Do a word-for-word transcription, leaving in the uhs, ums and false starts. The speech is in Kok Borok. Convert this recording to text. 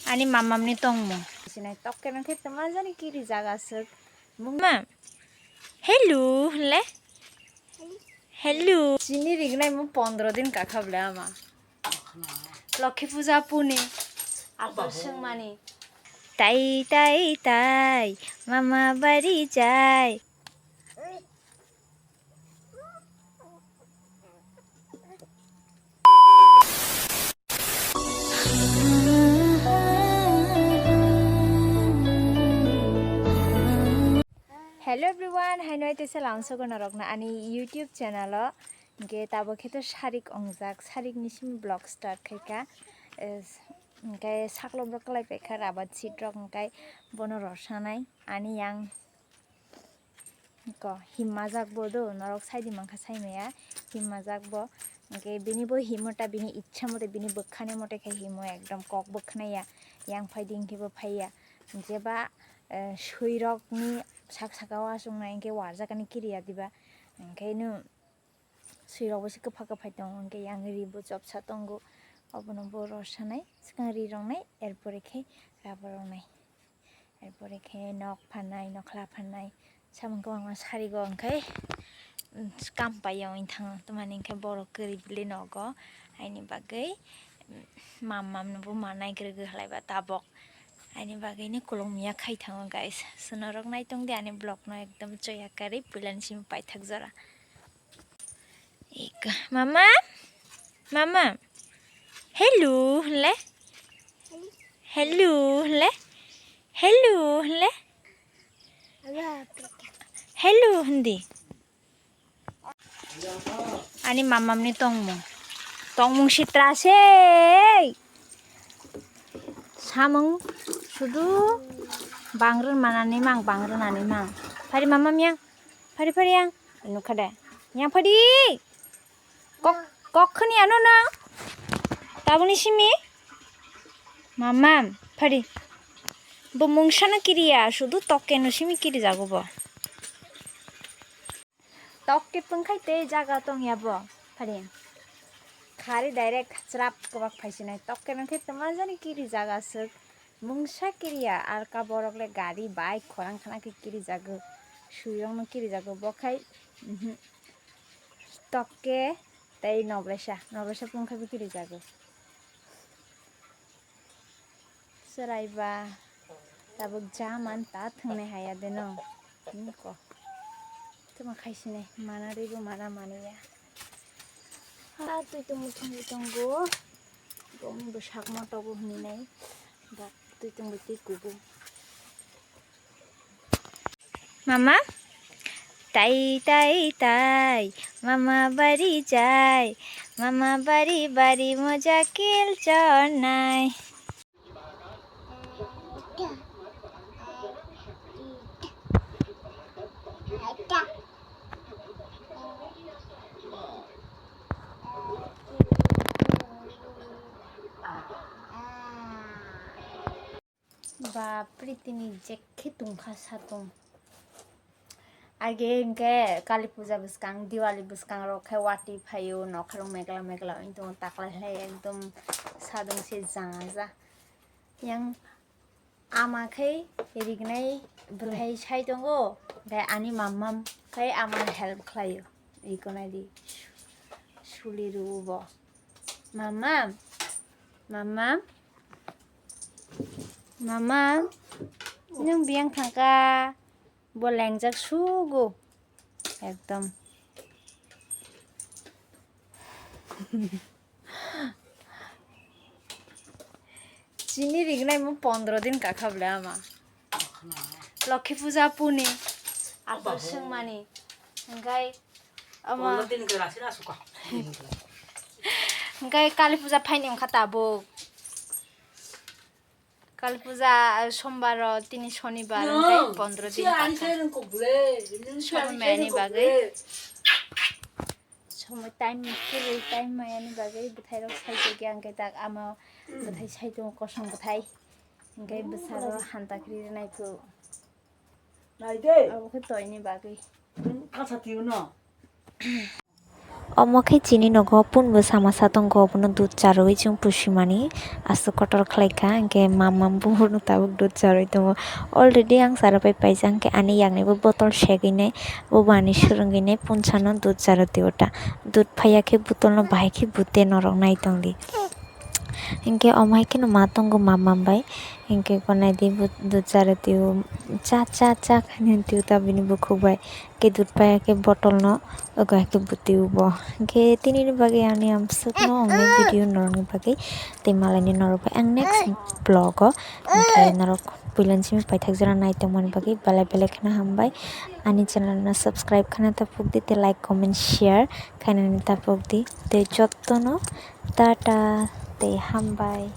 Ani mamamni tongmung. Sinai tokke nang khe tama jani kiri jaga swk. Mung ma. Hello, le. Hello. Chini rignai mo pondro din kakha ble ama. Lokhi puja puni. Ator sengmani. Tai, tai, tai. Mama bari jai. Hello everyone, haino ai teisa lamsogo norokno ani YouTube channel o. Hwnkhe tabuk khe to sarik ongjak, sarik ni simi vlog start khaikha. Eh, hwnkhe saklo bwklai paikha rabat seat rok, hwnkhe bono rosanai ani yang. Ko himma jak bo do, norok saidi mankha saimaya, himma jak bo. Hwnkhe bini bo himo ta bini ichha mote, bini bwkhani mote khe himo, ekdom kok bwkhnaya, yang phai di hwnkhe bo phaiya. Jeba, eh, swi rok ni sak saka o achuk nai hwnkhe warjak ani kiriya diba, hwnkhe no swi rok bo se kwpha kwphai tongo, hwnkhe yang ri bo chopsa tongo, obono bo rosanai, swkang ri roknai, er pore khe rabo roknai. Erpore khe nok phanai, nokhla phanai, samung kwbangma sarigo hwnkhe, mm, kam paiya wng thango. Tamani hwnkhe borok kwrwi bwlwi nogo, haini bagwi, mm, mam mam no bo ma naikwrwgwi halaiba tabok. Haini bagwino kolom ya khai thango, guys. Chwng norok naitongdi ani vlog no ekdom choya karwi puilani simi paithak jora. Ika, mama, mama, hello, le, hello, le, hello, le, hello, hindi. Ani mamamni tongmung, tongmung sitra se. Samung sudu bangren manani mang, bangren ani mang. Phari mama miyang, phari phari yang. Nukha de. Yang phari. Kok, kok khani ano na. Tabuni simi. Mamam, phari. Bo mungsano kiriya, sudu tokke no simi kiri jago bo. Tok khe pwngkhai tei jaga tongya bo, phari. Khari direct chwrap kwbak phaisinai. Tok khe nang khe tama jani kiri jaga swk. Mungsa kiriya, alka borok le gari, bike, khorang khana khe kiri jago. Sui rok no kiri jago. Bo khai, mhm. Tok khe tei nobresa, nobresa pwngkhai bo kiri jago. Chwrai ba tabuk ja man ta thwngnai haya de no. Hinwi ko. Tamo khai sinai mana rwi bo mana maniya. Ha twi tongbo thwngwi tongo. Bongni bwsak ma tobo hwnwi nai. Ba twi tongbo twi kubu. Mama, tai, tai, tai, mama bari jai, mama bari, bari moja khel chornai. Bapre, tini jekhe tongkha satung. Age hwnkhe Kali puja bwskang, Diwali bwskang rok khe watwi phaio, nokharok megla megla wng tongo, taklai khlai ekdom sadung se ja ja. Yang ama khe rignai bwthai sai tongo, tei ani mamam khe ama help khlaio, iko nai di, suli rwo bo. Mamam, mamam, mamam, nwng biyang thangkha, bo lengjak sugo, ekdom. Chini rignai mo pondro din kakha ble ama. Lokhi puja puni, ator sengmani, hwnkhe ama. Pondro din ke rasi na suka. Hwnkhe Kali puja phaini wngkha tabuk. Kali puja, ah, sombar o, tini sonibar, hwnkhe pondro din kakha. Somoi mayani bagwi. Somoi time, free time mayani bagwi bwthai rok saijagya, hwnkhe tak ama bwthai saitung kosong bwthai. Hwnkhe bwsaro hanta khri rwnai kho. Abo khe toini bagwi. Kasa tiyo no. Omo khe chini nogo punbo sama sa tongo, obono dudh charwi chwng pusimani aswk kotor khlaikha, hinkhe mama buphuru tabuk dudh charwi tongo. Already ang chara pai paijak, hinkhe ani yakni bo botol segwi nai, bobo ani swrwngwi nai, punsano dudh charwi twi o ta. Dudh phaiya khe botolno bahai khe bute norok nai tongdi. Hinkhe omo hai kheno ma tongo mama bai, hinkhe gwnai di dudh charwi twi o, cha cha cha khainwi twi o ta bini bukhuk bai. Khe dudh paiya khe bottle no ogo hai khe bwtwi o bo. Hinkhe tini ni bagwi ani amswk no wngnai video norok ni bagwi, tei malai ni norok bai ang next vlog o. Hinkhe norok puila ni simi paithak jora nai tongmani bagwi belai belai kheno hambai. Ani channel no subscribe khaina ta pukdi tei like comment share khainani ta pukdi tei jotono tata tei hambai.